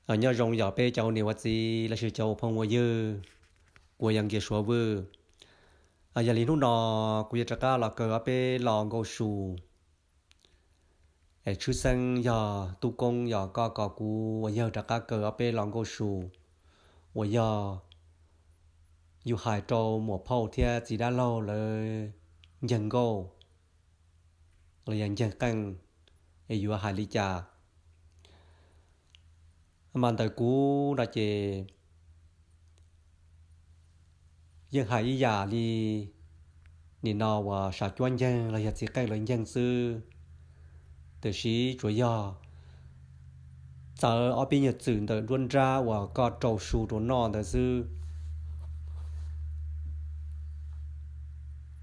Nyob zoo yog peb cov ua niam ua txiv los sis cov ua phooj ua ywg, kuv yog Nkias Suav Vwj. Yog li hnub no kuv yuav rov qab los kaw ob peb lo nkauj su. Tshwj xeeb yog tub koob yog koj kom kuv ua yawg rov qab kaw ob peb lo nkauj su uas yog yus hais rau muam phauj thiab txiv dab laug lawv ncag nkauj los yog ncag qeej, es yuav hais li cas. Mas ntawm kuv no ces yeej hais ib yam li nim no uas sam cuab ncag los yog txiv qeej lawv ncag xwb, tiam sis tsuas yog txawv ob peb nyuag txwm ntawm nruab nrab uas koj rau su rau noj ntawd xwb.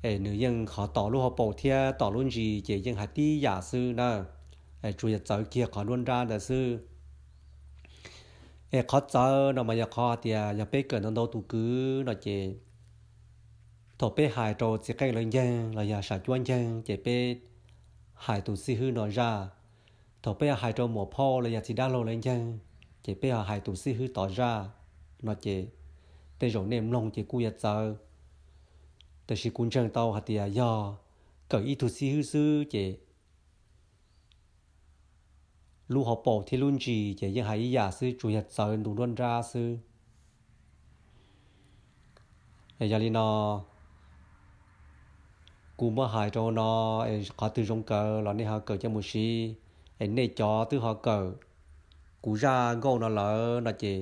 Es nws yeej qhov tom lub hauv paus thiab tom lub ntsis ces yeej hais tib yam xwb na, tsuas yog txawv kiag qhov nruab nrab ntawd xwb. Es qhov txawv no mas yog qhov hais tias yog peb kawm ntau ntau tus kwv no ces thaum peb hais rau txiv qeej lawv ncag los yog sam cuab ncag ces peb hais tus xib hwb no zaj. Thaum peb hais rau muam phauj los yog txiv dab laug lawv ncag ces peb ho hais tus xib hwb tod zaj no ces tej zaum nej mloog ces kuj yuav txawv. Tiam sis kuv ntseeg tau hais tias yog kawm ib tug xib hwb xwb ces lub hauv paus thiab lub ntsis ces yeej hais ib yam xwb, tsuas yog txawv ntu nruab nrab xwb. Yog li no kuv muab hais rau no, es qhov twg zoo kawg los nej ho kawm coj mus siv. Es nej cov twb ho kawm kuv zaj nkauj no lawm no ces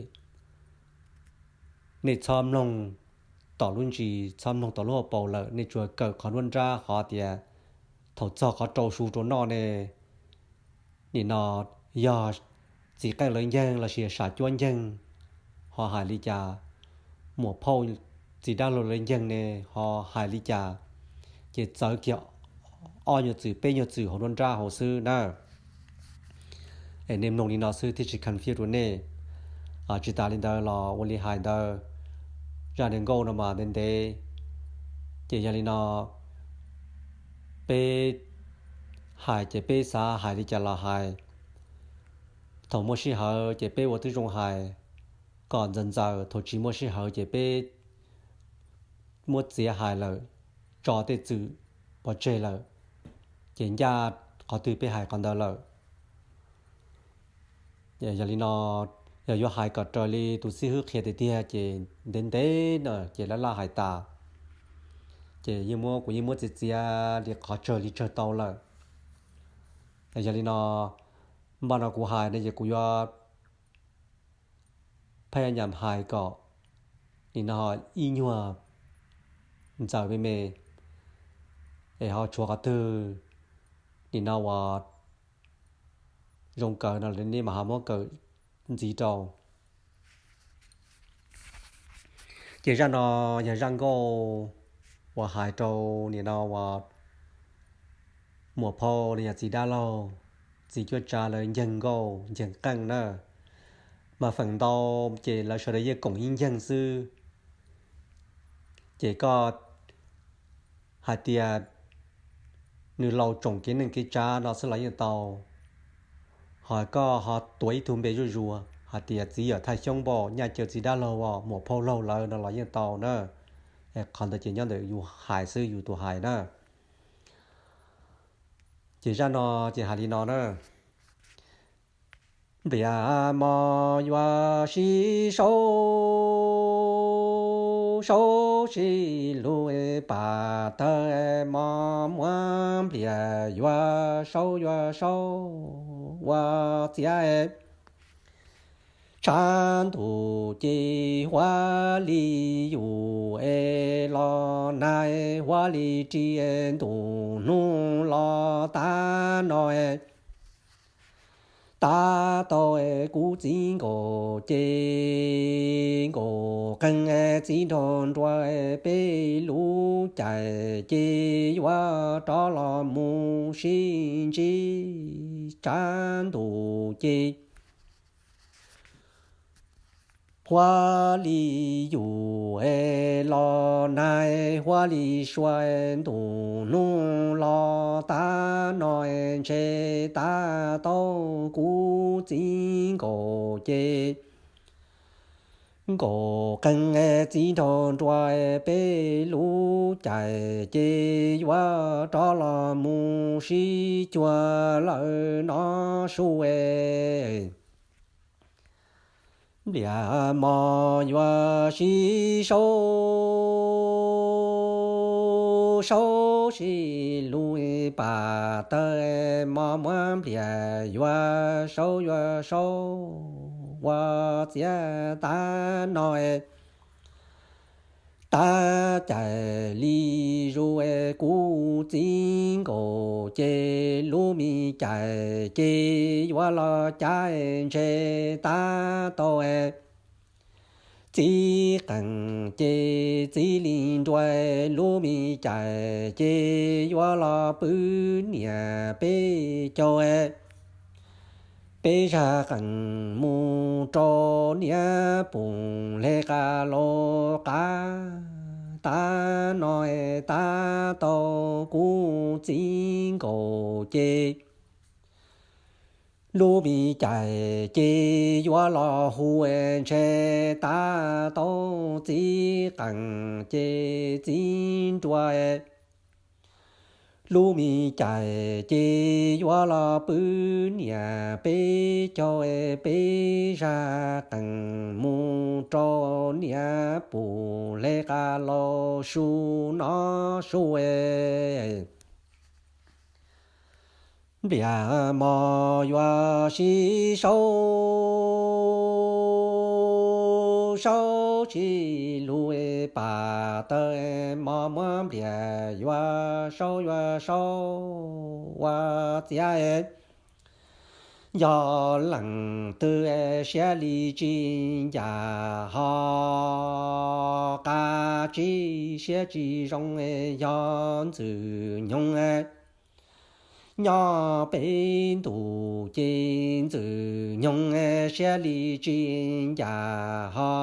nej txhob mloog tom lub ntsis, txhob mloog tom lub hauv paus lawm, nej tsuas kawm qhov nruab nrab qhov tias thaum txog qhov rau su rau noj ne, nim no yog txiv qeej lawv ncag los sis sam cuab ncag ho hais li cas, muam phauj txiv dab laug lawv ncag ne ho hais li cas, ces txawv kiag ob nyuag txwm peb nyuag txwm hauv nruab nrab hauv xwb na. Es nej mloog li no xwb thiaj tsis confuse rau nej. Tsis tas li ntawd los ua li hais ntawd, zaj nkauj no mas ntev ntev, ces yog li no peb hais ces peb xav hais li cas los hais. Thaum muaj sij hawm ces peb ua tib zoo hais kom ntxaws ntxaws, thaum tsis muaj sij hawm ces peb muab txiav hais lawm, tso tej txwm pov tseg lawm, ces ncaj qhov twg peb hais qhov ntawd lawm. Yog li no, yog yuav hais kom raws li tus xib hwb qhia tiag tiag ces ntev ntev na ces laj laj hais tas, ces yeej muab, kuv yeej muab txiav txiav li qhov tsawg li tsawg tau lawm. Yog li no, npaj no kuv hais no ces kuv yuav phaj nyam hais kom nim no ib nyuag ntxaws me me, es ho tshuav qhov twg nim no uas zoo kawg no nej mam ho muab kawm ntxiv rau. Ces zaj no yog zaj nkauj uas hais rau nim no uas muam phauj los yog txiv dab laug, txiv cuab tsav lawv nceeg nkauj nceeg qeej na. Mas feem ntau ces lawv sawv daws yeej koom ib nceeg xwb. Ces koj hais tias nws laus tsoom kev neej kev tsav no xwb los yeej tau. Ho koj ho tuav ib tug npe zuj zus hais tias txiv yawm thaj xyoob npaum, nyaj caw txiv dab laug, muam phauj laug lawv no los yeej tau na. Qhov ntawd ces nyob ntawm yus hais xwb, yus tus hais na. Ces zaj no ces hais li no na. Npliag mos yuav sib sau, sau sib lug pam tawg mos muag, npliag yuav sau yuav sau ua txiav. Tshav ntuj ces huab li yus es los nag, huab li ris ntuj hnub los tag no. Tab tom kuv txiv nkaus ces nkaus qeej, txiv nraug nruas, peb lub caij ces yuav rov los mus sib ntsib. Tshav ntuj ces Huab li yus los nag, huab li sua ntus hnub los, tav no ntshe tav tau kuv txiv nkaus ces nkaus qees txiv nraug nruas, peb lub caij ces yuav rov los mus sib cuag lawm no sub. Nplias mos yuav sib saub, saub sib lub pam tawg, mos muab nplias yuav saub yuav saub ua txiav tav no. Tav caij li zus kuv txiv nkaus ces lub me caij ces yuav los cav ntshe tav tau txiv qees ces txiv li nruas, lub me caij ces yuav los pw niam peb caug, peb zaj qees mus rau niam pum le qa laus qav. Tav no tav tau kuv txiv nkaus ces lub me caij ces yuav los hu ntshe tav tau txiv qees ces txiv nruas. Lub me caij ces yuav los pw niam peb caug, peb zaj qees mus rau niam pum le qa laus su no sub. Nplias mos yuav sib saub, saub sib lub pam tawg, mos muab nplias yuav saub yuav saub ua txiav. Yog leej twg siab li tsis ncaj ho qab tsis siab tsis zoo, yog ntxwg nyoog nyob pem ntuj ces ntxwg nyoog siab li tsis ncaj ho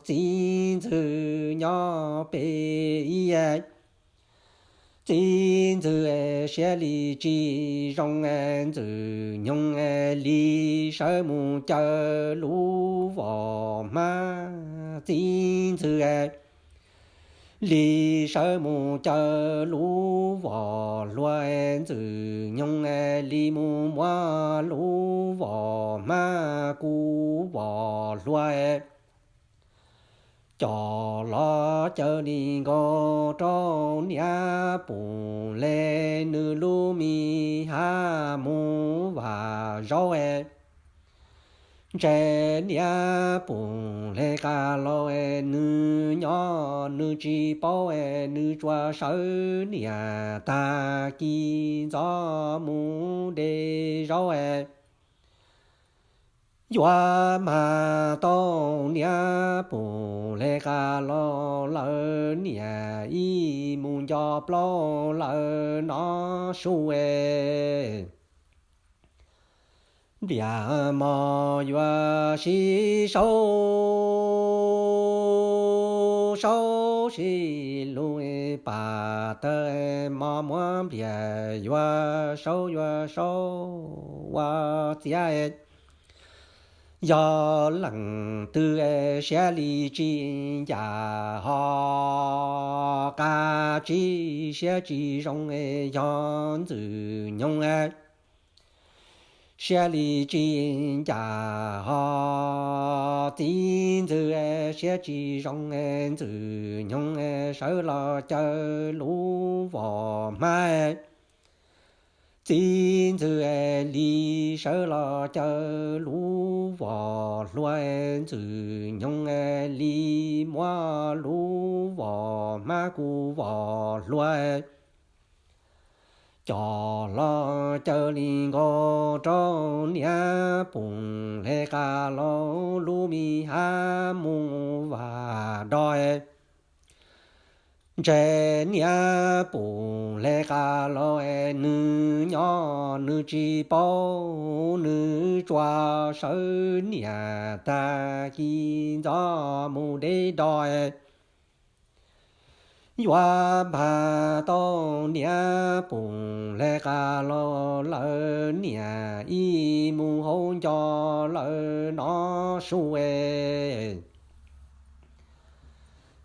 txiv ntxwg nyob pem ib. Txiv ntxwg siab li tsis zoo, ntxwg nyoog li sawv mus caw lub vos hmab. Txiv ntxwg li sawv mus caw lub vos hluas, ntxwg nyoog li mus muab lub vos hmab kuv vos hluas coj los caw li nkaus rau niam pum le nws lub me hab mus vam zaub. Ntshe niam pum le qa laus nws nyob nws tsis paub, nws tsuas sawv niam tag kis ntxov mus de zaub. Yuav mag tau niam pum le qa laus lawm, niam ib mus nco plaub lawm no sub. Nplias mos yuav sib saub, saub sib lub pam tawg, mos muab nplias yuav saub yuav saub ua txiav. Yog leej twg siab li tsis ncaj ho qab tsis siab tsis zoo, yog ntxwg nyoog siab li tsis ncaj ho txiv ntxwg siab tsis zoo, ntxwg nyoog sawv los caw lub vos hmab. Txiv ntxwg li sawv los caw lub vos hluas, ntxwg nyoog li muab lub vos hmab kuv vos hluas coj los caw li nkaus rau niam pum le qa laus lub me hab mus vam do. Ntshe niam pum hle qa los nws nyob nws tsis paub, nws tsuas sawv niam tag kis ntxov mus deb do. Yuav npaj tau niam pum hle qa los lawm niam ib mus hauv nco lawm no su.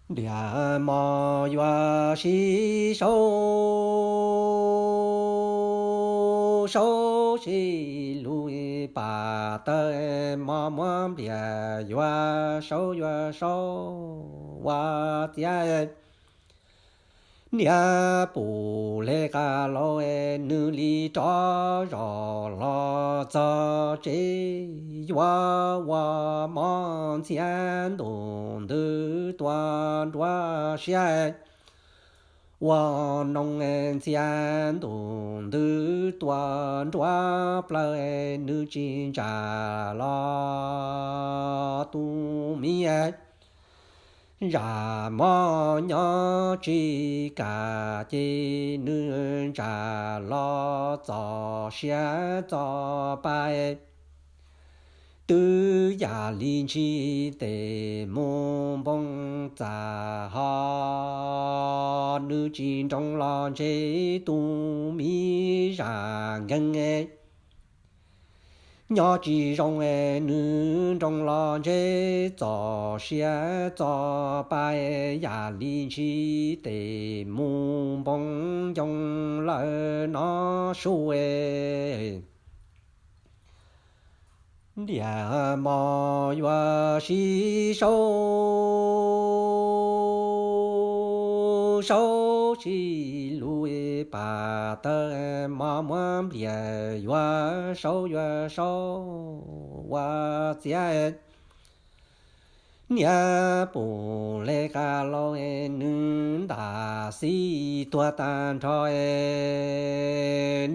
Ntiag mog yuav sib sau, sau sib lug pam tawg mog muab npliag yuav sau yuav sau ua ciav. Niam pum hle qa los nws li rov zos los txog tsev, yuav ua mov ntxhiab ntuj ntws tua nruab siab, ua noo ntxhiab ntuj ntws tua nruab plaws, nws tsis ntsa los tus mi zam mog nyob tsis kam, ces nws ntsa los txog siab txog pa. Twb yam li ntsis tes mus npoo txaj ho, nws tsis nroo los ntshe tus mi zam nkeeg. Nyob tsis zoo nws nroo los ntshe txog siab txog pa, yam li ntsis tes mus npoo ncoo lawm no su. Ntiag mog yuav sib sau, sau sib lug pam tawg mog muab npliag yuav sau yuav sau ua ciav. Niam pum hle qa los nws ntam xib tuag tag nrho,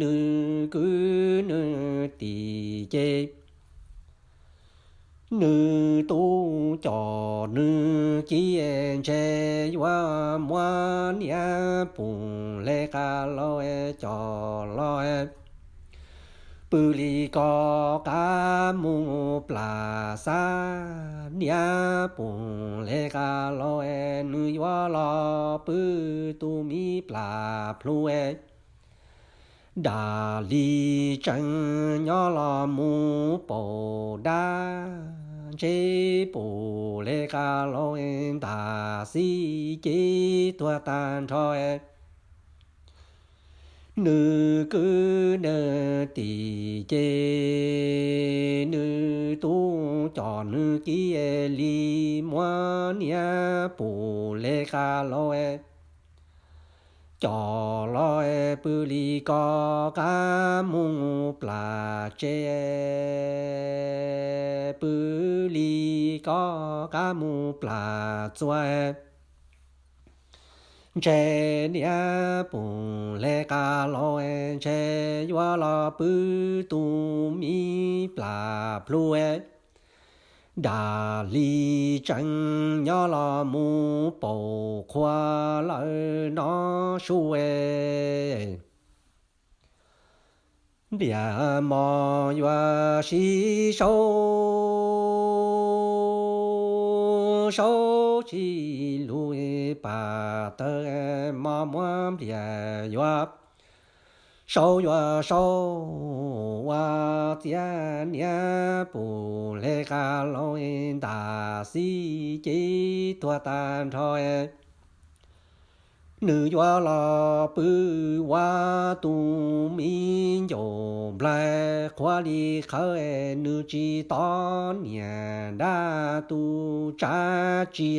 nws kwv nws tij ces nws tub coj nws kiv, ntshe yuav muab niam pum hle qa los coj los pw li ko qab mus plas xab. Niam pum hle qa los nws yuav los pw tus mi plas plhu, dam li tsees nyob los mus paum dab. Ntshe pum hle qa los ntam xib ces tuag tag nrho, nws kwv nws tij ces nws tub coj nws kiv li muab niam pum hle qa los coj los pw li ko qab mus plas tsev, pw li ko qab mus plas txuas. Ntshe niam pum hle qa los ntshe yuav los pw tus mi plas plhu, dam li tsees nyob los mus paum qhua lawm no su. Ntiag mog yuav sib sau, sau sib lug pam tawg mog muab npliag yuav sau yuav sau ua ciav. Niam pum hle qa los ntam xib ces tuag tag nrho, nws yuav los pw ua tus mi ncaus nplaig qhuav li qhawv, nws tsis tos niam dab tus tsav tsi.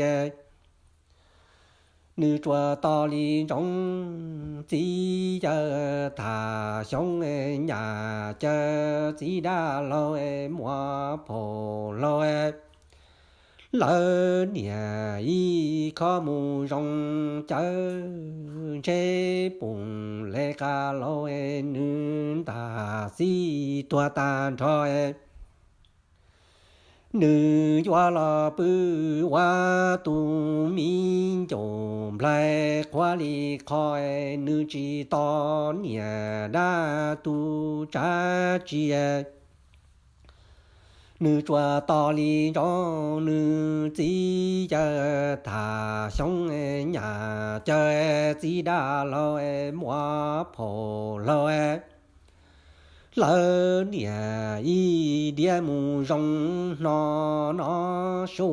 Nws tsuas tos li ntsoov txiv yawg tham xyoob, nyab caw txiv dab laug, muam phaum laug, lawv niam ib khob mus zoo cawv. Ntshe pum hle qa los nws ntam xib tuag tag nrho, Nws yuav los pw ua tus me ncaus nplaig qhuav li qho, nws tsis tos niam dab tus tsav tsis. Nws tsuas tos li nrog nws txiv yawg tham xyoob, nyam caw txiv dab laug muab phaum laug lawv niam ib diav mus zoo hno no su.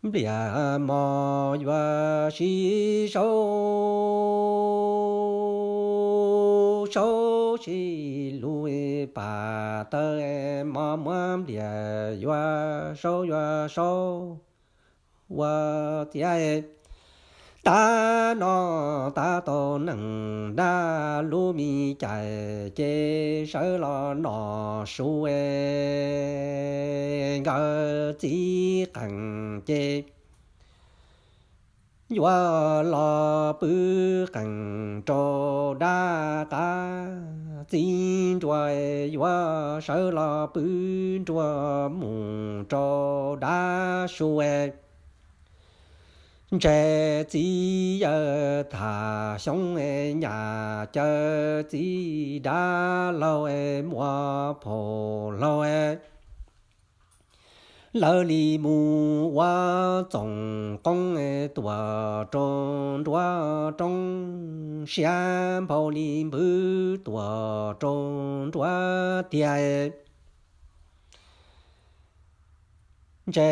Nplias mos yuav sib saub, saub sib lug pam taw, mos muab nplias yuav saub yuav saub ua tiav. Tab no tab tau neeg dab lub me cais ces sawv los nom su, nkawd txiv qees ces yuav los pw qees rau dab qab, txiv nruas yuav sawv los pw nruas mus rau dab su. Ntshe txiv yawg tham xyoob, nyam caw txiv dab laug muab phaum laug lawv li mus ua txoos qoob tuam rau nruab roob, siab nphau li npwb tuam rau nruab tiag. Ntshe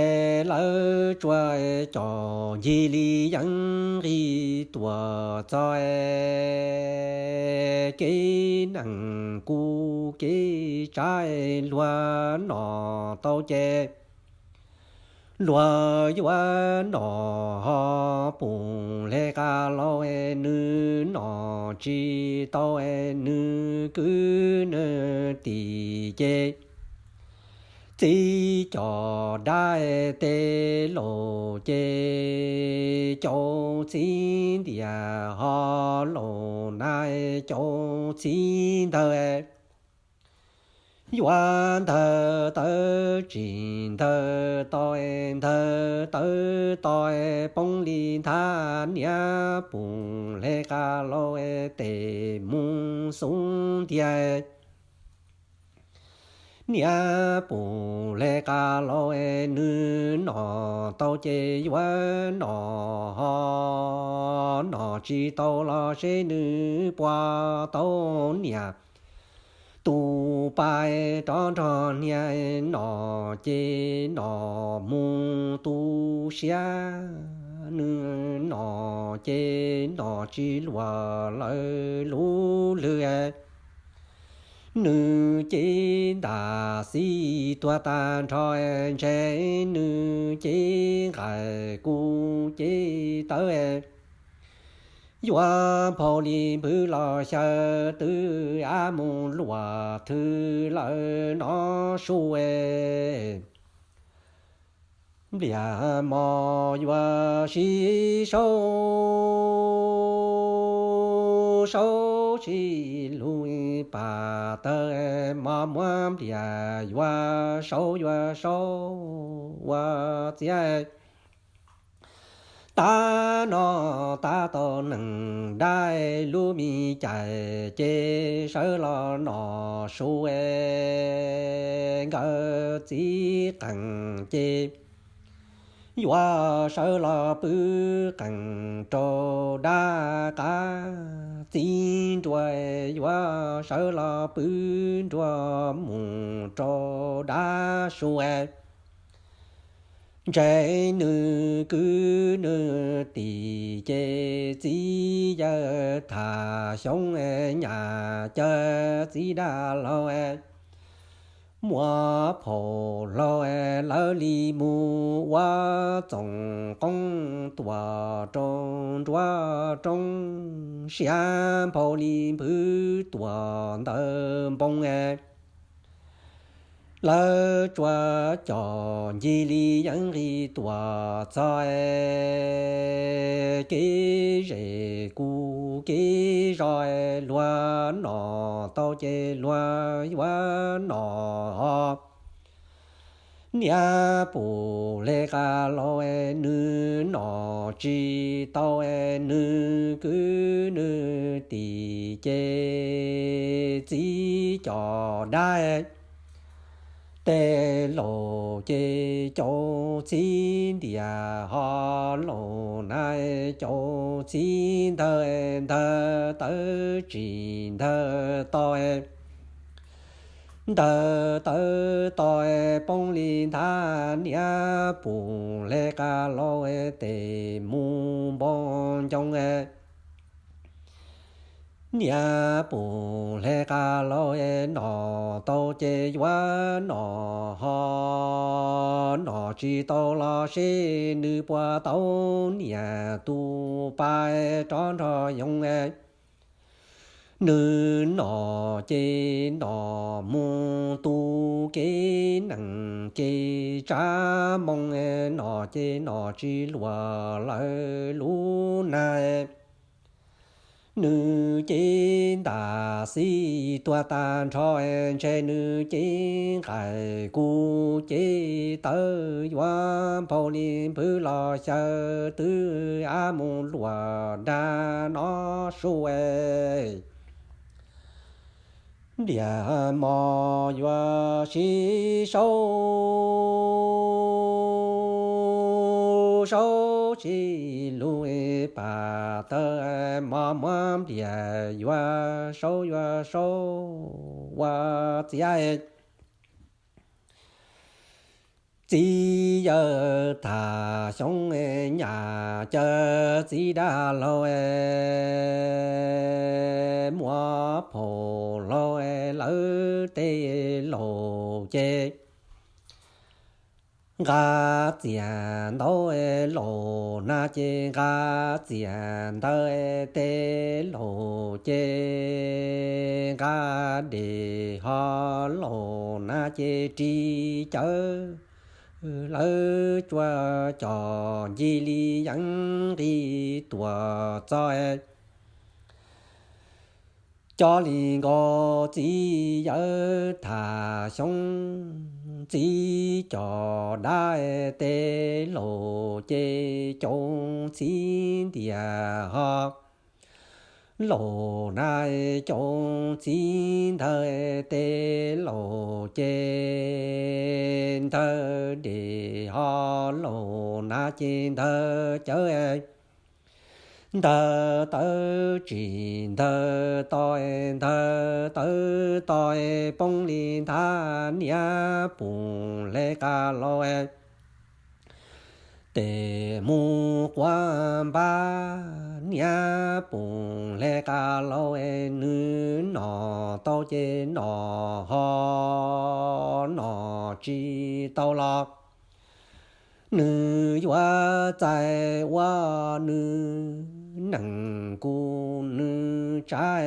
lawv tsuas cov ncig li yeeb nqis tuam txog kev neeg kuj kev tsav, luag nom tau ces luag yuav nom ho pum le qa laug, nws nom tsis tau nws kwv nws tij ces txiv cov dab tej laus ces cov txiv ntiag ho laus na cov txiv ntawd yuav ntawg tawv tsis ntawg to, ntawg tawv to poob li nthab, niam pum le qa laug tes mus xub ntiag. Niam pum le qa laug, nws nom tau ces yuav nom ho nom tsis tau los seb nws puas tau niam. Tus pa rov nrog niam nom ces nom mus tu siab, nws nom ces nom tsis luag lawv lub lwg. Nws ces ntam xis tuag tag nrho, ntshe nws ces nqaim kuj ces tawv. Yuav nphau li npwg los xyaw twb ab mus luam thwv lawm no su. Nplias mos yuav sib saub, saub sib lug pam tawg, mos muab nplias yuav saub yuav saub ua txiav. Tab no tab tau neeg dab lub me cais ces sawv los nom su, nkawd txiv qees ces yuav sawv los pw qees rau dab qab, txiv nruas yuav sawv los pw nruas mus rau dab su. Ntshe nws kwv nws tij ces txiv yawg tham xyoob, nyam caw txiv dab laug muab phaum laug lawv li mus ua txoos qoob tuam rau nruab roob, siab nphau li npwg tuam ntawm npoo. lawv tsuas cov ncig li yeeb nqis tuam txog kev zes kuv kev zos, luag nom tau ces luag yuav nom ho. Niam Pum Hle Qas Laus nws nom tsis tau, nws kwv nws tij ces txiv cov dab tes laus ces cov txiv ntiag ho laus na, cov txiv ntawg ntawg tawv tsis ntawg to, ntawg tawv to poob li nthav. Niam Pum Hle Qas Laus tes mus npoo ncoo, niam Pum Hle Qas Laus nom tau ces yuav nom ho, nom tsis tau los seb nws puas tau niam tus pa rov nrog yoov. Nws nom ces nom mus tu kev neeg kev tsav moo, nom ces nom tsis luag lawv lub nag. Nws cev ntam xib tuag tag nrho, ntshe nws cev nqaim kuv cev tawv, yuav nphau li npwb los xyaw twb ab mus luam dag no sua. Ntiag mos yuav sib saub, saub sib lug pam tawg, mos muab ntiag yuav saub yuav saub ua txiav. Txiv yawg tham xyoob nyam caw txiv dab laug, muab phaum laug lawv tej laus ces nqa txiag ntaub, laus na ces nqa txiag ntawv, tej laus ces nqa dej ho, laus na ces ris cawv. Lawv tsuas cov ncig li yeeb nqis tuam txog cov li nkaus txiv yawg tham xyoob, txiv cov dab tej laus ces cov txiv ntiag ho, laus na cov txiv ntawv tej laus ces ntawv dej ho, laus na ces ntawv cawv. Ntawv tawv tsis ntawv to, ntawv tawv to poob li nthav. Niam Pum Hle Qas Laug tes mus quav npab, niam Pum Hle Qas Laug nws nom tau ces nom ho, nom tsis tau los nws yuav txais ua nws neeg kuv nws tsav.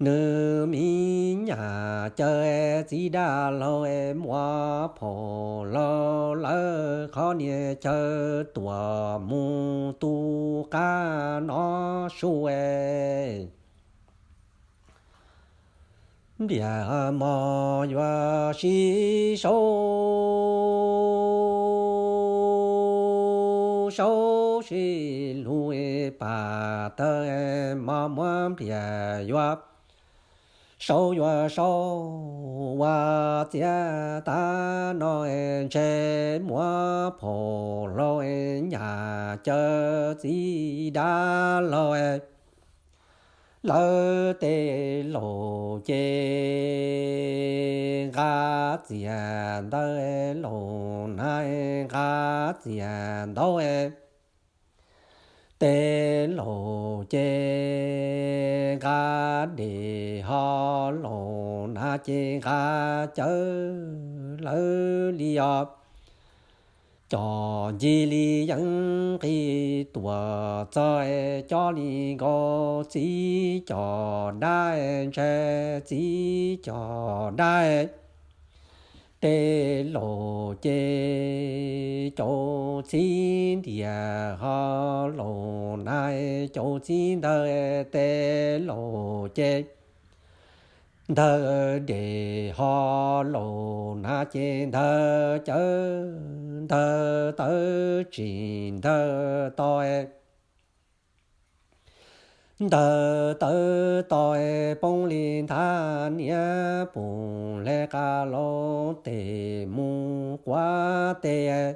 Nws me nyuam caw txiv dab laug muab phaum laug lawv qhov niag chaw tuam mus tu qab no sua. Ntiag mos yuav sib saub, saub sib lug pam tawg, mos muab npliag yuav saub yuav saub ua txiav tag no, ntshe muab phaum laug nyuam caw txiv dab laug lawv tej laus ces nqa txiag ntawv, laus na nqa txiag ntawv, tej laus ces nqa dej ho, laus na ces nqa cawv lawv li os. Cov ncig li yeeb nqis tuam txog, cov li nkaus txiv cov dab, ntshe txiv cov dab tes laus ces cov txiv ntiag ho laus na, cov txiv ntawd tes laus ces ntawd dej ho laus na, ces ntawd cawv ntawd tawv tsim ntawd to ntawd tawv to poob li nthav niam pum hle qas laus tes mus quav tes.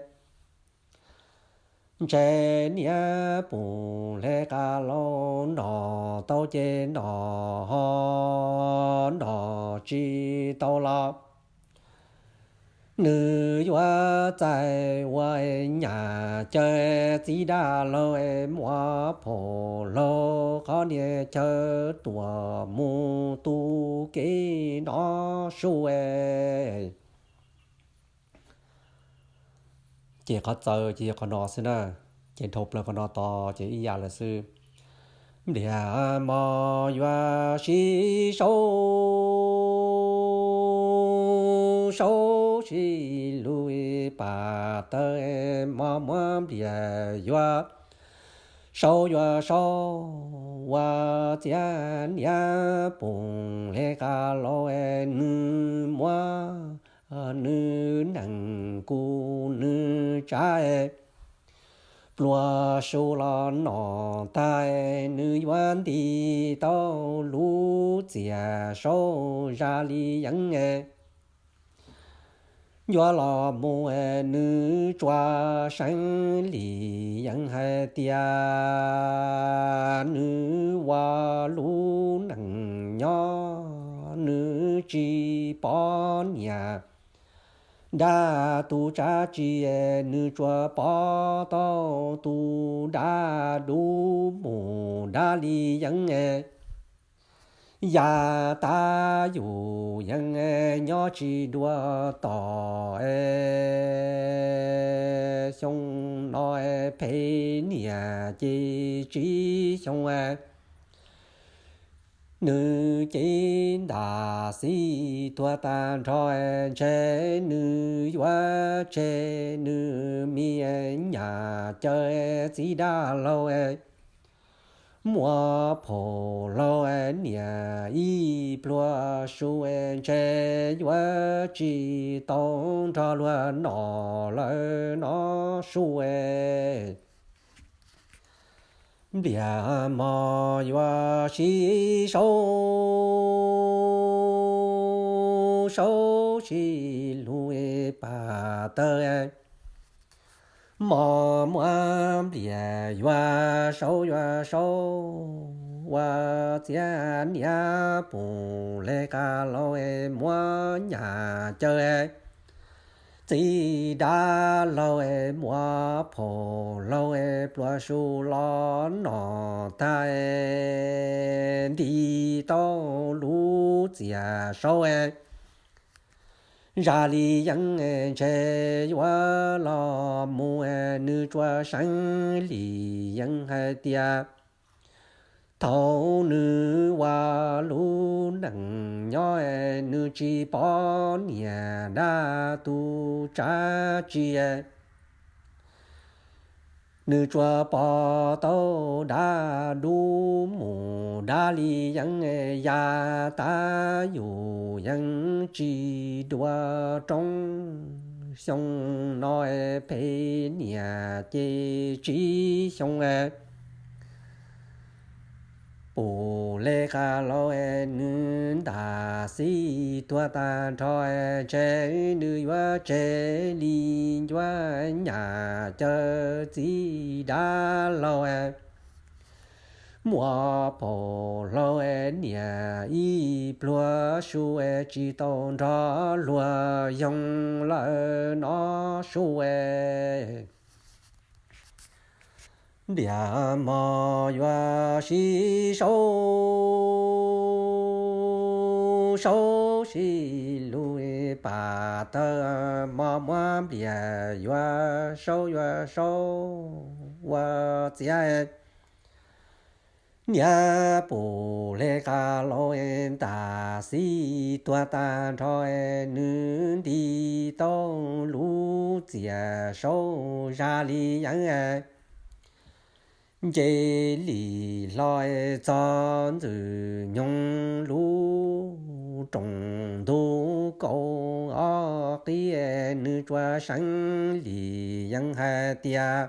Ntshe niam pum hle qas laus nom tau ces nom ho nom tsis tau los. Nws yuav txais ua nyam caw txiv dab laug muab phaum laug qhov niag chaw tuam mus tu kev no sub. Ces qhov txawv ces yog qhov no xwb na, ces dhau plaws qhov no tod ces ib yam lawm xwb. Npliag mos yuav sib sau, sau sib lug pam taw, mos muab npliag yuav sau yuav sau ua txiav niam pum hle qas laus nws muab nws nees kuv nws tsav pluas su los nom tag, nws yuav nti tau lub txiav saub zaj li yeeb. Yuav los mus nws tsuas seev li yeeb hais tias nws ua lub neej nyob nws tsis pom niam dab tus tsav tsi, nws tsuas pom tau tus dab dub mus dab li yeeb. Yav tas yus yeej nyob tsis dua tom xyoo no phem niam ces tsib xyoo. Nws cev ntam xib tuag tag nrho, ntshe nws yuav tseg nws me nyam caw txiv dab laug muab phaum laug niam ib pluag su, ntshe yuav tsis tau nrog luag nom lawm no sub. Npliag mos yuav sib sau, sau sib lug pam taw. Mos muab npliag yuav sau yuav sau ua txiav niam pum hle qas laug muab nyam caw txiv dab laug muab phaum laug pluas su los nom tag, nti tau lub txiav saub zaj li yeeb, ntshe yuav los mus nws tsuas seev li yeeb hais tias thaum nws ua lub neej nyob nws tsis pom niam dab tus tsav tsi. Nws tsuas pom tau dab dub mus dab li yeeb, yav tas yus yeej tsis dua roob xyoo no phem niam ces tsib xyoo. Pum hle qas laug nws ntam xib tuag tag nrho, ntshe nws yuav tseg li ncuav nyam caw txiv dab laug muab phaum laug niam ib pluag su, tsis tau nrog luag yoog lawm no sub. Npliag mos yuav sib sau, sau sib lug pam taw, mos muab npliag yuav sau yuav sau ua txiav niam pum hle qas los ntas xib tuag tag nrho, nws nti tau lub txias saub zaj li yeeb nce li hlo txog ntxwg nyoog lub rooj ntug kaum ob qib, nws tsuas seev li yeeb hais tias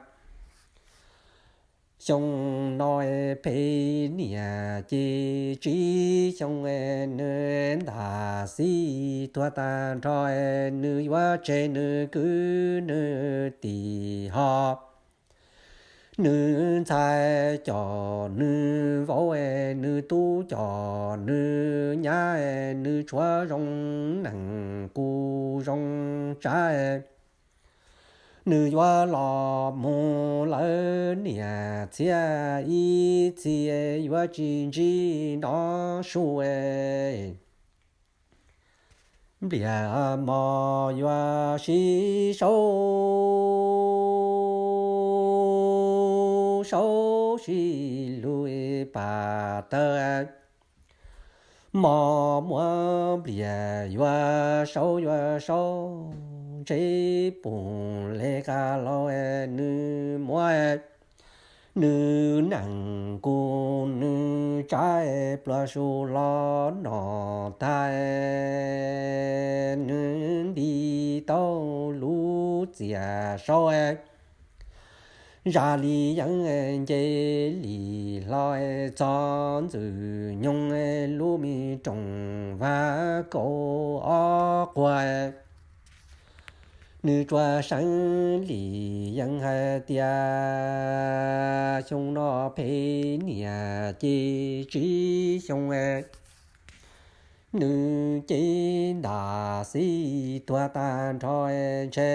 xyoo no phem niam ces tsib xyoo nws ntas xib tuag tag nrho, nws yuav tseg nws kwv nws tij ho nws ntxhais cov nws vauv, nws tub cov nws nyab, nws tshuav zoo neeg kuj zoo tsav. Nws yuav los mus lawm niam txhiab ib txhis, yuav tsis ntsib nov su. Npliag mos yuav sib saub, saub sib lug pas tawg. Mos muab npliag yuav saub yuav saub, ntshe pum hle qas los nws muab nws neeg kuj nws tsav, pluas su los no tag, nws nti tau lub txias saub zaj li yeeb nce li hlo txog ntxwg nyoog lub me rooj vag kaum ob quag. Nws tsuas seev li yeeb hais tias xyoo no phem niam ces tsib xyoo nws ces ntas xib tuag tag nrho, ntshe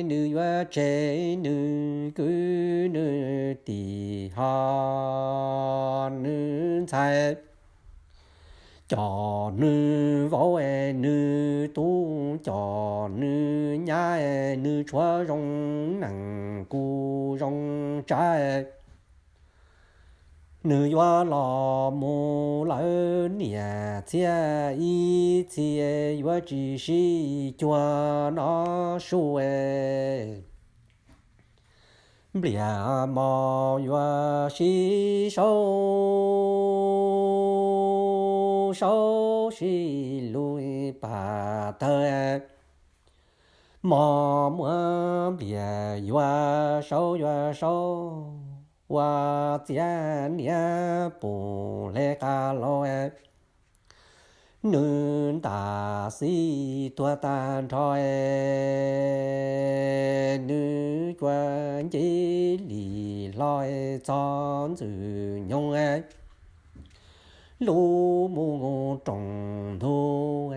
nws yuav tseg nws kwv nws tij ho nws ntxhais cov nws vauv, nws tub cov nws nyab, nws tshuav zoo neeg kuj zoo tsav. Nws yuav los mus lawm niam txhiab ib txhis, yuav tsis sib cuag nov su. Npliag mos yuav sib saub, saub sib lug pas tawg. Mos muab npliag yuav saub yuav saub, ua txiab niam pum hle qas los. Nws ntas xib tuag tag nrho, nws cuag nce li hlo txog ntxwg nyoog lub mus rooj ntug,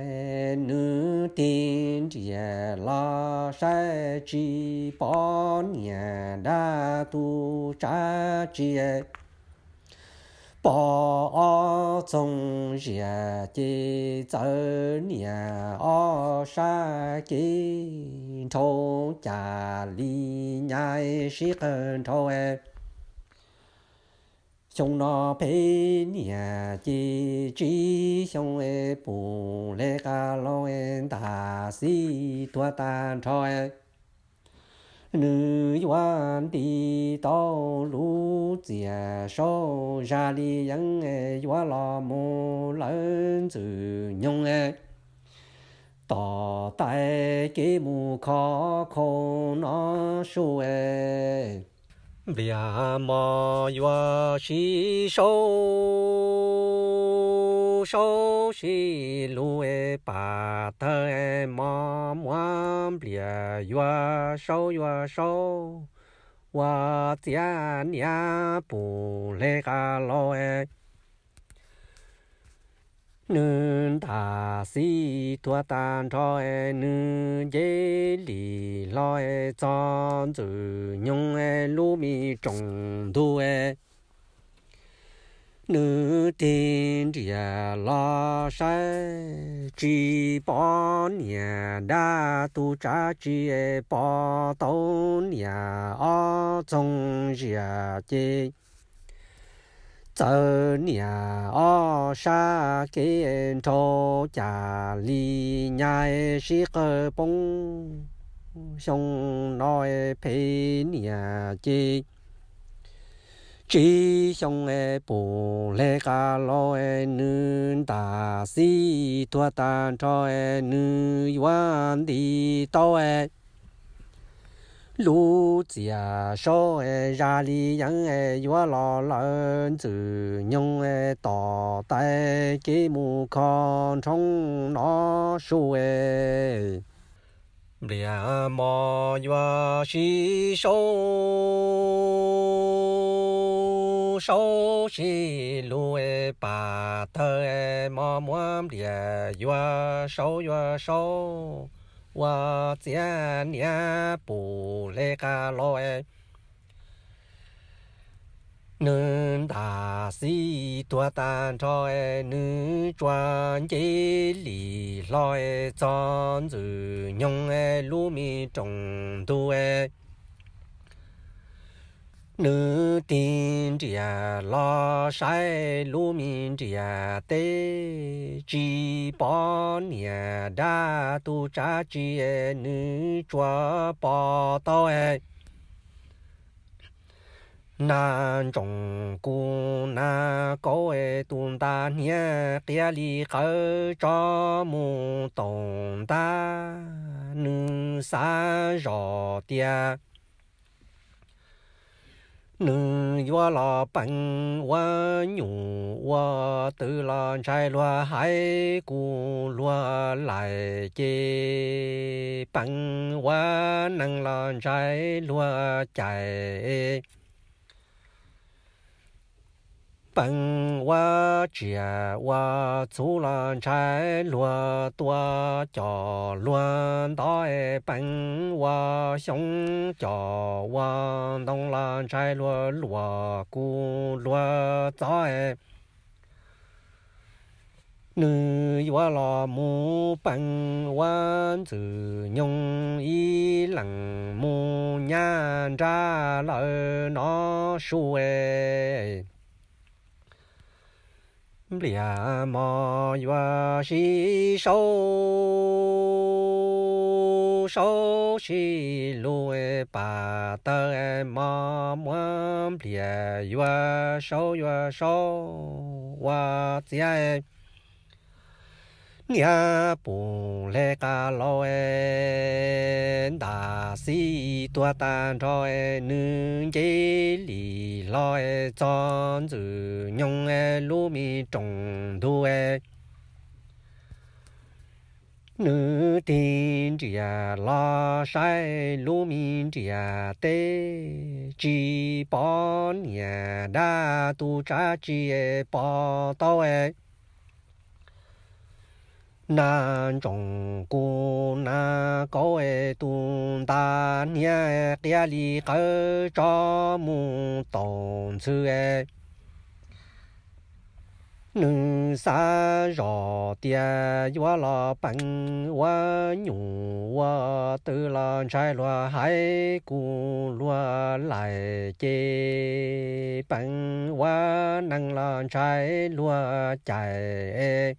nws tig nriam los saib tsis pom niam dab tug tsav tsis pom ob txoog ziam ces txawv niam ob sab kev nrhau cas li nyab sib qawg nrhau. Xyoo no phem niam ces tsib xyoo pum hle qas los ntas xib tuag tag nrho. Nws yuav nti tau lub txias saub zaj li yeeb, yuav los mus lawm ntxwg nyoog tom tais kev mus khov khau nov su. Npliag mos yuav sib saub, saub sib lug pas tawg, mos muab npliag yuav saub yuav saub, ua txiab niam pum hle qas los. Nws ntas xib tuag tag nrho, nws nce li hlo txog ntxwg nyoog lub me rooj ntug. Nws tig nriam los saib tsis pom niam dab tug tsav tsis pom tau niam ob txoog ziam ces Txawm niam ob sab kev nrhau cas li nyab sib qawg poob, xyoo no phem niam ces tsib xyoo pum hle qas los, nws ntam xib tuag tag nrho, nws yuav nti tau lub txiaj saub zaj li yeeb, yuav los lawm Ntxwg Nyoog tom tais kev mus kho nrhoob no su. Npliag mos yuav sib saub, saub sib lug pam tawg, mos muab npliag yuav saub yuav saub ua txiav niam pum hle qas los. Nws ntam xib tuag tag nrho, nws tsuas nce lim hlo txog Ntxwg Nyoog lub me rooj ntug. Nws tig nriam los saib lub me nriam teb, tsis pom niam dab tus tsav tsi, nws tsuas pom tau nas ntsoom kuv nas kaub, tus nta hniav qias li qawv tso mus taus ntag. Nws xav zoj tias nws yuav los peev ua nyuj ua twm los ntshai luag hais kuv luag laim ces peev ua neeg los ntshai luag cais, peev ua tsiaj ua txhu los ntshai luag tua, cov luag ntov peev ua xyoo, cov ua ntoo los ntshai luag luam kuv luag txob. Nws yuav los mus peev ua Ntxwg Nyoog ib leeg mus nyab nrab lawm no su. Npliag mos yuav sib saub, saub sib lug pam tawg, mos muab npliag yuav saub yuav saub ua txiav niam pum hle qas los. Ntam xib tuag tag nrho, nws nce lim hlo txog Ntxwg Nyoog lub me rooj ntug. Nws tig nriam los saib lub me nriam teb, tsis pom niam dab tus tsav tsi pom tau nas ntsoom kuv nas kaub, tus nta hniav qias li qawv tso mus taus ntxhw. Nws xav zoj tias yuav los peev ua nyuj ua twm los ntshai luag hais kuv luag laim ces peev ua neeg los ntshai luag cais,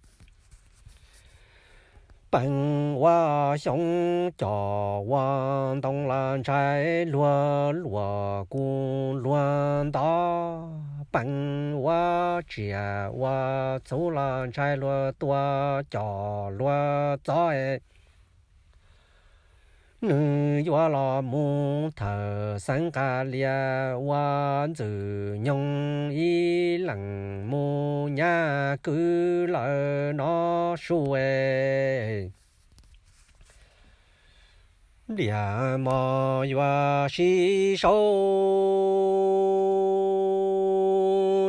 peev ua xyoo, cov ua ntoo los ntshai luag luam kuv luag ntov, peev ua tsiaj ua txhu los ntshai luag tua, cov luag txob. Nws yuav los mus thawm xeev qas lias ua Ntxwg Nyoog ib leeg mus nyab kwv lawm no su. Npliag mos yuav sib saub,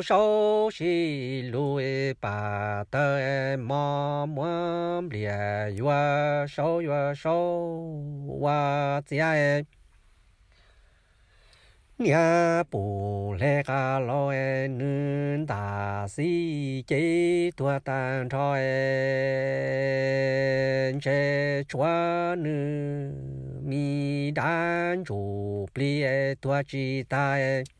saub sib lug pam tawg, mos muab npliag yuav saub yuav saub ua txiav niam pum hle qas los. Nws ntam xib ces tuag tag nrho, ntshe tshuav nws me dab ntsuj plig tuag tsis tag.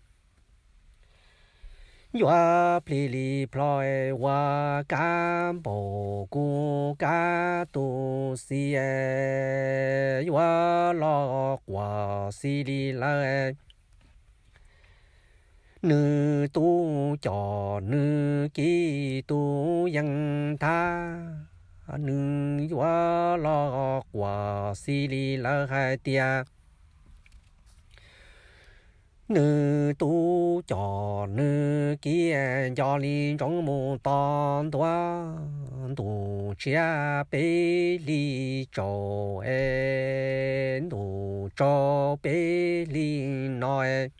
Yuav plhis li plho ua kab npaum kuv kab tus txiv, yuav los quas xis li lawv. Nws tub coj nws kiv tus yees thab, nws yuav los quas xis li lawv hais tias, nws tub coj nws kiv nco li ntsoov mus tos ntua ntuj tshiab peb hlis tsaus es ntuj tsaus peb hlis no es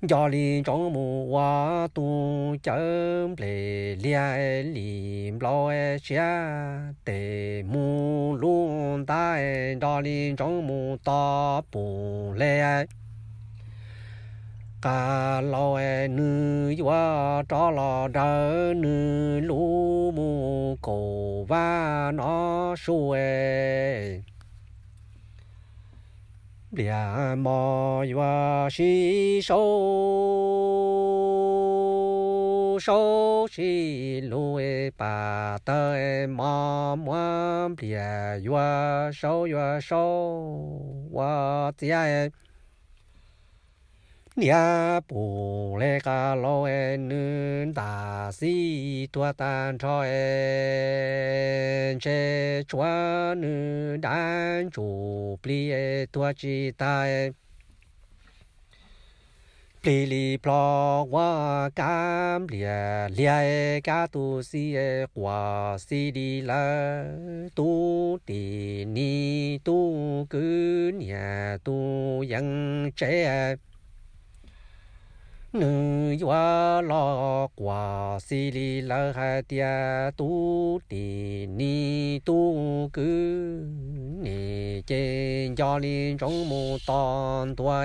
nco li ntsoov mus ua tus cawv nplej liag li nplaum tshiab tes mus lub ntab, nco li ntsoov mus tos pum le. Qas laus nws yuav rov los daws nws lub mus kaum vaj no su. Nplias mos yuav sib saub, saub sib lug pam tawg mos muab nplias yuav saub yuav saub ua txiav. Niam pum le qas laus nws ntam xib tuag tag nrho, ntshe tshuav nws dab ntsuj plig tuag tsis tag. Plig li plho ua kab nplias liag kab tus xib quas xis li lawv tub tim ni tub kwv niam tus yees tsev. Nws yuav los quas xis li lawv hais tias tub tim ni tub kwv niam ces nco li ntsoov mus tos ntua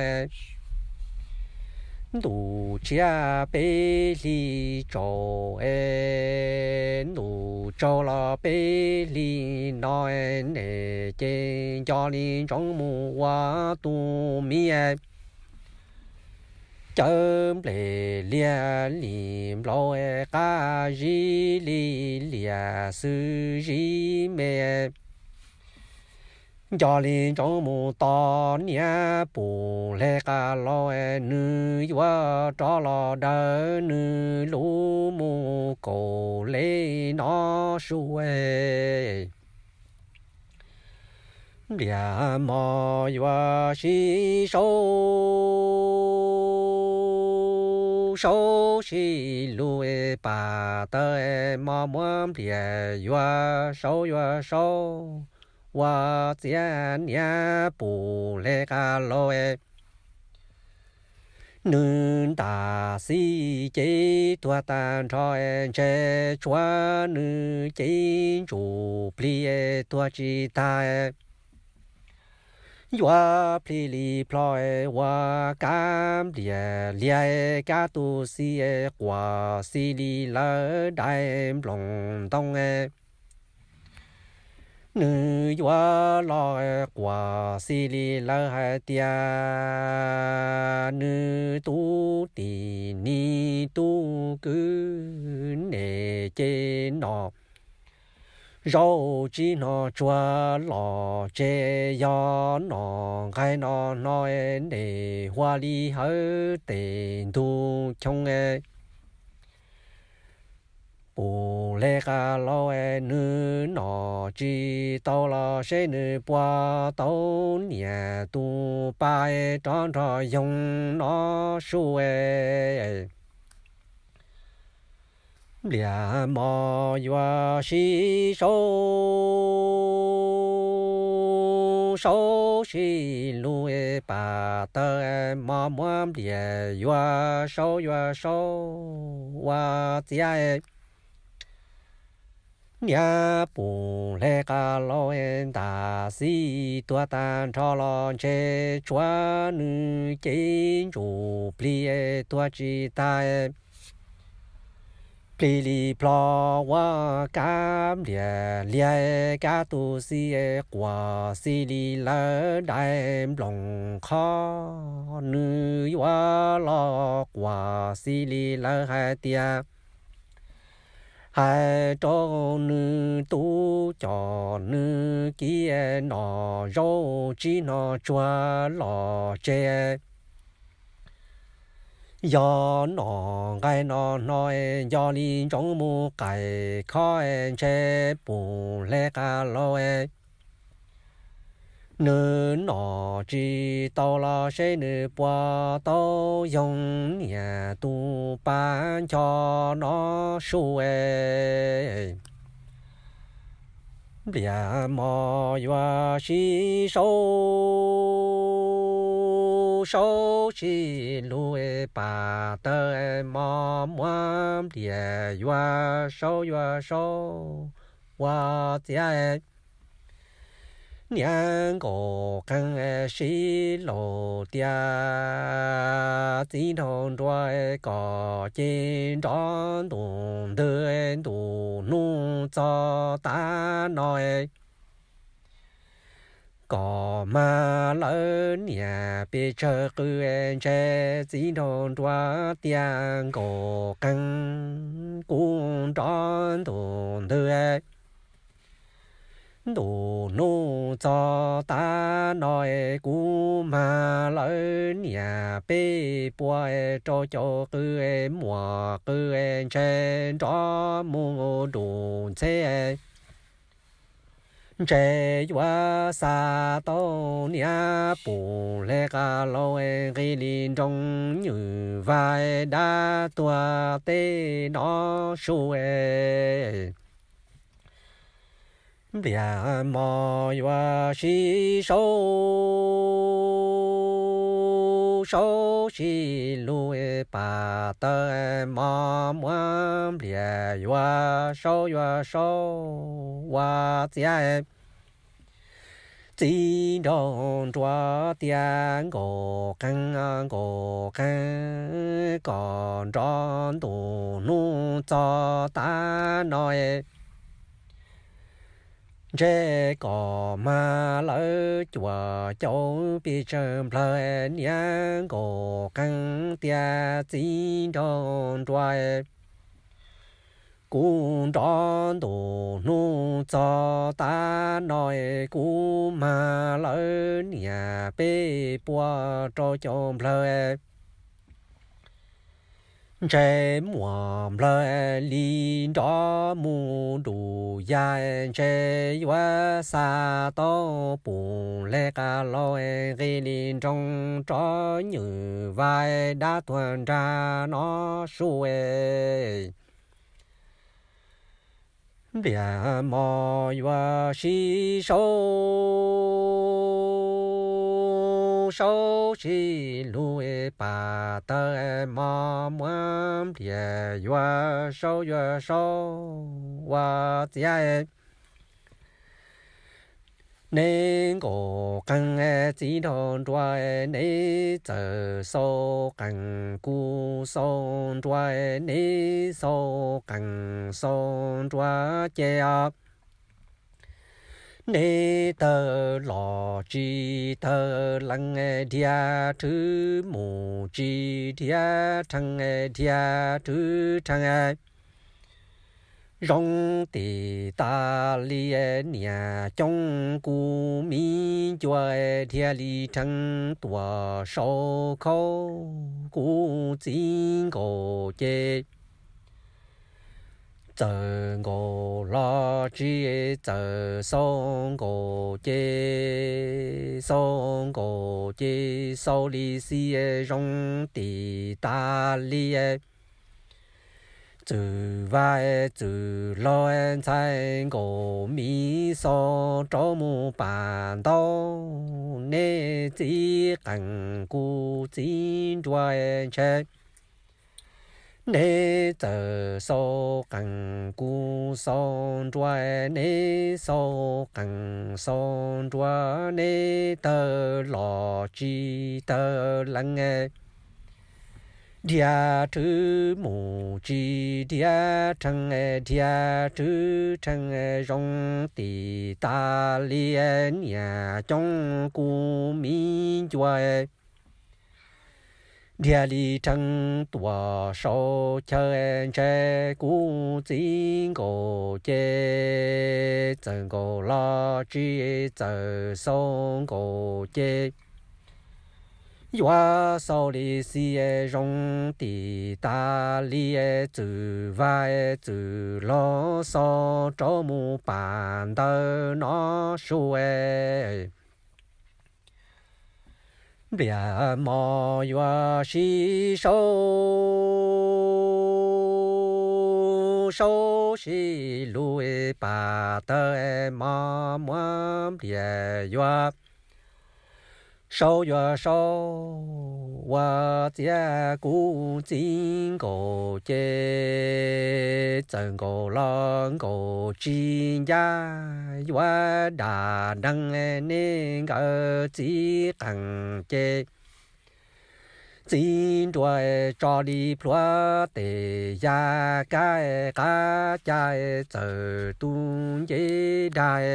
ntuj tshiab peb hlis tsaus es ntuj tsaus los peb hlis no, niam ces nco li ntsoov mus ua tus miv. Cawv nplej liag li nplaum qab zib li liag xwb zib me. Nco li ntsoov mus tos niam pum le qas laus nws yuav rov los daws nws lub mus kaum le no su. Nplias mos yuav sib saub, saub sib lug pam tawg mos muab nplias yuav saub yuav saub ua txiav niam pum le qas laus. Nws ntam xib cev tuag tag nrho, ntshe tshuav nws cev ntsuj plig tuag tsis tag. Yuav plhis li plho ua kab nplias liag kab tus xib quas xis li lawv dai nploos ntoo. Nws yuav los quas xis li lawv hais tias nws tub tim ni tub kwv niam ces nom zaub tsis hnov tsuag los tseg, yog nom nqaij no hnov niam hua li hawv tes ntug choo. Pum le qas laus nws nom tsis tau los seb nws puas tau niam tus pa rov nrog yoog no su. Nplias mos yuav sib saub, saub sib lug pam tawg mos muab nplias yuav saub yuav saub ua txiav. Niam pum le qas laus ntam xib tuag tag nrho los ntshe tshuav nws cev ntsuj plig tuag tsis tag. Plig li plho ua kab nplias liag kab tu xi quas xi li lawv dai nploos qho. Nws yuav los quas xi li lawv hais tias hais rau nws tub coj nws kiv nom zaub tsib hno tsuag los tseg. Yog nom nqaij no hno nco li ntsoov mus qais khob ntshe pum hle qas lauj. Nws nom tsis tau los seb nws puas tau yoog niam tus pab ncho no su. Nplias mos yuav sib saub, saub sib lug pam tawg mos muab nplias yuav saub yuav saub ua txiav. Niam nkaus qees sib laus tias txiv nraug nruas kom ces nrov ntus ntws ntus hnub txog tav no kom mag lawv niam pes tsawg qw ntshe txiv nraug nruas tias nkaus qees kuv nrov ntus ntws ntus hnub txog tav no kuv mag lawv niam peb puas rau caum qw muam qw ntshe nrov mus nruj ntxheb. Ntshe yuav xa tau niam pum hle qas lauj nqi li nroo nywm vais dab tuag tej no su. Nplias mos yuav sib saub, saub sib lug pam tawg mos muab nplias yuav saub yuav saub ua txiav. Txiv nraug nruas tias nkaus qees nkaus qees kom nrov ntus hnub txog tav no ntshe kom mag lawv cuam caum pes tsawg nplawg. Niam nkaus qees tias txiv nraug nruas, kuv nrov ntus hnub txog tav no kuv mag lawv niam peb puas rau caum nplawg. Ntshe muam nplawg li nrov mus nruj yag ntshe yuav xa tau pum hle qas lauj nqi li nroo rov nywm vais dab tuag nrag no su. Nplias mos yuav sib saub, saub sib lug pam tawg mos muab nplias yuav saub yuav saub ua txiav. Neb nkaus qees txiv nraug nruas, neb txawm xau qees kuv xau nruas, neb xau qees xau nruas ces os, neb tawg los tsis tawg lees, dhia rhwv mus tsis dhia rhees, dhia rhwv rhees zoo tim tas li. Niam coob kuv miv ncua, dhia li rhees tuam sau khaub, kuv txiv nkaus ces txawm nkaus los tsis txawm, xau nkaus ces xau nkaus ces xau li xij zoo tim tas li. Txwm Vaj Txwm Laug ntxhais nkaus miv xau rov mus pam ntau, neb txiv qees kuv txiv nruas ntshe, neb txawm xau qees kuv xau nruas, neb xau qees xau nruas, neb tawg los tsis tawg lees, Dhia rhwv mus tsis dhia rhees, dhia rhwv rhees zoo tim tas li niam coob kuv miv ncua. Dhia li rhees tuaj saum chaw ntshe kuv txiv nkaus ces txawm nkaus los tsis txawm xau nkaus ces yuav xau li xij zoo tim tas li txwm vaj txwm laug xau rau mus pam ntawm no su. Nplias mos yuav sib sau, sau sib lug pam tawg mos muab nplias yuav sau yuav sau ua txiav kuv txiv nkaus ces txawm nkaus los nkaus tsis ncaj yuav dam deev nej nkawd txiv qees ces txiv nruas tso li plhuav tes ya kab qab caj txawm tu nce dag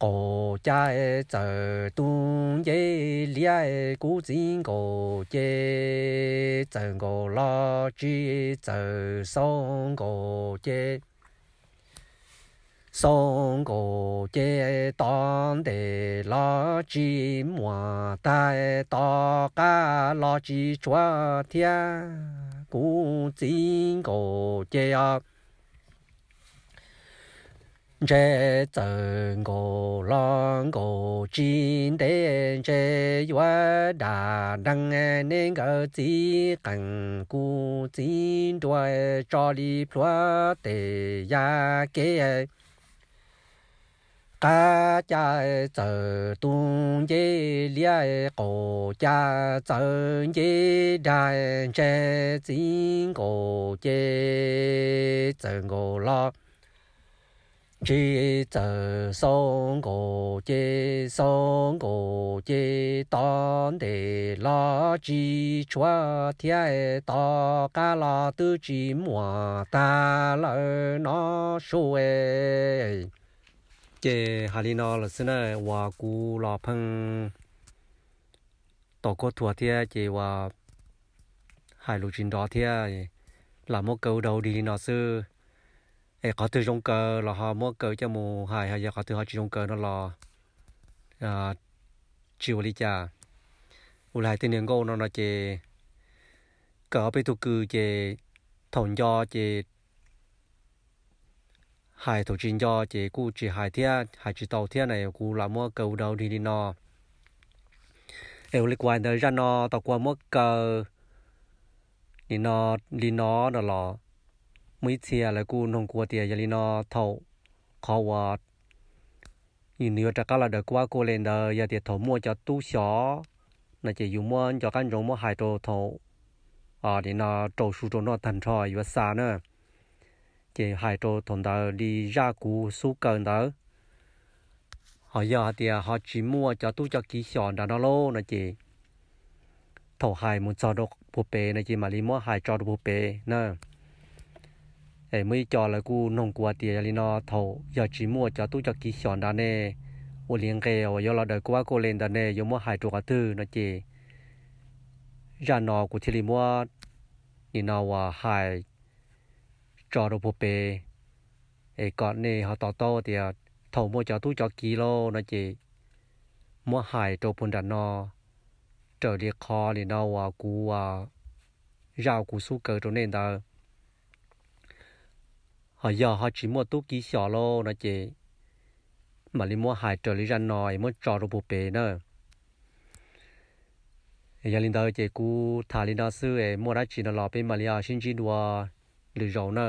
qaum caj txawm tu nce liab kuv txiv nkaus ces txawm nkaus los tsis txawm xau nkaus ces xau nkaus ces tod ntes los tsis muaj tag, tod qab los tsis tshuav thiab kuv txiv nkaus ces os. Ntshe txawm nkaus los nkaus tsis ntev ntshe yuav dam deev nej nkawd txiv qees kuv txiv nruas tso li plhuav tes ya kab qab caj txawm tu nce liab qaum caj txawm nce dag ntshe txiv nkaus ces txawm nkaus los tsis txawm xau nkaus ces xau nkaus ces tod ntes los tsis tshuav thiab tod qab los twb tsis muaj tag lawm no su. Ces hais li no lawm xwb na, uas kuv los pheej tos kuab thuas thiab ces uas hais lus tsis nrov thiab, lam muab kaw ua dog dig li no xwb. Es qhov twg zoo kaw los ho muab kaw coj mus hais, ho yog qhov twg ho tsis zoo kaw no los tsis ua li cas. Ua li hais tej niag nkauj no no ces kawm ob peb tug kws ces thaum nco ces hais, thaum tsis nco ces kuj tsis hais thiab hais tsis tau thiab na, kuv lam muab kaw ua dog dig li no. Es ua li kuv hais ntawd zaj no tau kuv muab kaw li no, li no no los muaj ib txhia lawv kuj noog kuv tias yog li no thaum qhov uas nws yuav rov qab los daws kuab kuj li ntawd yog tias thaum muaj cov tub xyov no ces yus muab nco qab ntsoov muab hais rau thaum li no rau su rau noj tag nrho yuav xa na. Ces hais rau thaum ntawd li zaj kuv xub kaw ntawd. Ho yog hais tias ho tsis muaj cov tub cov kiv xyom nram no lauj no ces thaum hais mus txog rau puag pem no ces mam li muab hais tso rau puag pem na. Es muaj ib co lawv kuj noog kuv tias yog li no thaum yog tsis muaj cov tub cov kiv xyom nrad ne, ua li nqe uas yuav los daws kuab kuj li ntawd ne yuav muab hais rau qhov twg no ces zaj no kuv thiaj li muab nim no uas hais tso rau puag pem, es kom nej ho to taub tias thaum muaj cov tub cov kiv lauj no ces muab hais rau puag nram no, raws li qhov li no uas kuv, zaj uas kuv xub kaw rau nej ntawd. Ho yog ho tsis muaj tub kiv xyom lauj no ces mam li muab hais raws li zaj no es muab tso rau puag pem na. Yog li ntawd ces kuv tham li no xwb es muaj dab tsi no los peb mam li sib ntsib dua lwm zaus na.